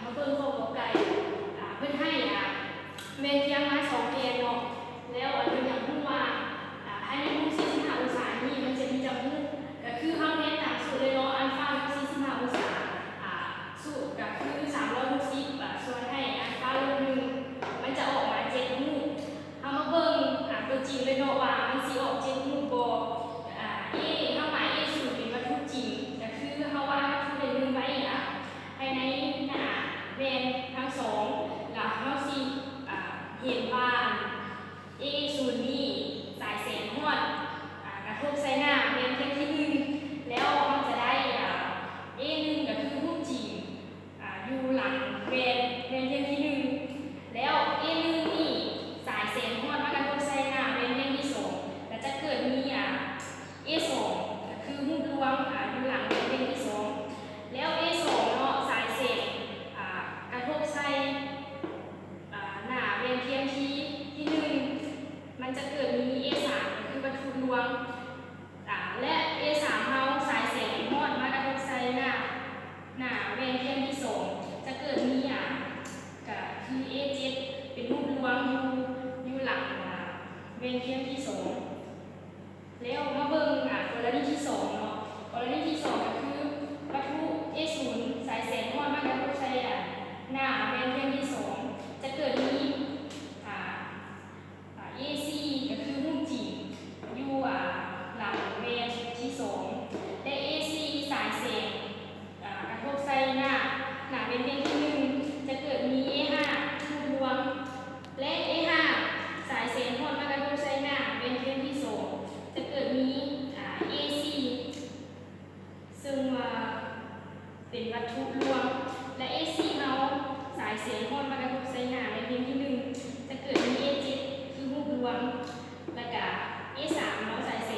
ມາເບິ່ງຂໍ້ກອໄກ່ ອາ ເພິ່ນໃຫ້ ອາ ແວ່ນທຽງມາສອງແຜ່ນເນາະ ແລ້ວ ອາ ເພິ່ນຢາກຮູ້ວ່າ ອາ ພາຍໃນຮູບສີ່ສິບຫ້າອົງສານີ້ ມັນຈະມີຈັກຮູບ ກໍຄືເຮົາແທນຕາມສູດເລີຍເນາະ ອັນຟາກັບສີ່ສິບຫ້າອົງສາ ອາ ສູດກໍຄືສາມຮ້ອຍຫົກສິບ ອາ ສ່ວນໃຫ້ອັນຟາລົບໜຶ່ງ ມັນຈະອອກມາເຈັດຮູບ. ເຮົາມາເບິ່ງ ອາ ຕົວຈິງເລີຍເນາະວ່າມັນຊິອອກເຈັດຮູບບໍ່. ອາ A ເຮົາໝາຍ A ສູນເປັນວັດຖຸຈິງ ກໍຄືເຮົາວາງວັດຖຸໃດໜຶ່ງໄວ້ ອາ ພາຍໃນໜ້າແວ່ນທັງສອງ ແລ້ວເຮົາຊິ ອາ ເຫັນວ່າ A ສູນນີ້ສາຍແສງຮອດ ອາ ກະທົບໃສ່ໜ້າແວ່ນທຽງທີໜຶ່ງ ແລ້ວເຮົາຈະໄດ້ ອາ A ໜຶ່ງ ກໍຄືຮູບຈິງ ອາ ຢູ່ຫຼັງແວ່ນ ແວ່ນທຽງທີໜຶ່ງ ແລ້ວ A ໜຶ່ງນີ້ສາຍແສງຮອດມາກະທົບໃສ່ໜ້າແວ່ນທຽງທີສອງ ກໍຈະເກີດມີ ອາ A ສອງ ກໍຄືຮູບລວງ ອາ ຢູ່ຫຼັງແວ່ນທຽງທີສອງ ແລ້ວ A ສອງເນາະ ສາຍແສງ ອາ ກະທົບໃສ່ ອາ ໜ້າແວ່ນທຽງທີ ທີໜຶ່ງ ມັນຈະເກີດມີ A ສາມ ກໍຄືວັດຖຸລວງ ອາ ແລະ A ສາມເຮົາ ສາຍແສງຮອດມາກະທົບໃສ່ໜ້າ ໜ້າແວ່ນທຽງທີສອງ ຈະເກີດມີ ອາ ກໍຄື A ເຈັດ ເປັນຮູບລວງຢູ່ ຢູ່ຫຼັງ ອາ ແວ່ນທຽງທີສອງ. ແລ້ວມາເບິ່ງ ອາ ກໍລະນີທີສອງເນາະ ກໍລະນີທີສອງກໍຄື ວັດຖຸ A ສູນ ສາຍແສງຮອດມາກະທົບໃສ່ ອາ ໜ້າແວ່ນທຽງທີສອງ ຈະເກີດມີ ອາ ອາ A ສີ່ ກໍຄືຮູບຈິງຢູ່ ອາ ຫຼັງແວ່ນທີສອງ ແລະ A ສີ່ ສາຍແສງ ອາ ກະທົບໃສ່ໜ້າ ໜ້າແວ່ນທຽງທີໜຶ່ງ ຈະເກີດມີ A ຫ້າ ຮູບລວງ ແລະ A ຫ້າ ສາຍແສງຮອດມາກະທົບໃສ່ໜ້າແວ່ນທຽງທີສອງ ຈະເກີດມີ ອາ A ສີ່ ເຊິ່ງວ່າເປັນວັດຖຸລວງ ແລະ A ສີ່ເຮົາ ສາຍແສງຮອດມາກະທົບໃສ່ໜ້າແວ່ນທຽງທີໜຶ່ງ ຈະເກີດມີ A ເຈັດ ຄືຮູບລວງ ແລ້ວກະ A ສາມເຮົາ ສາຍແສ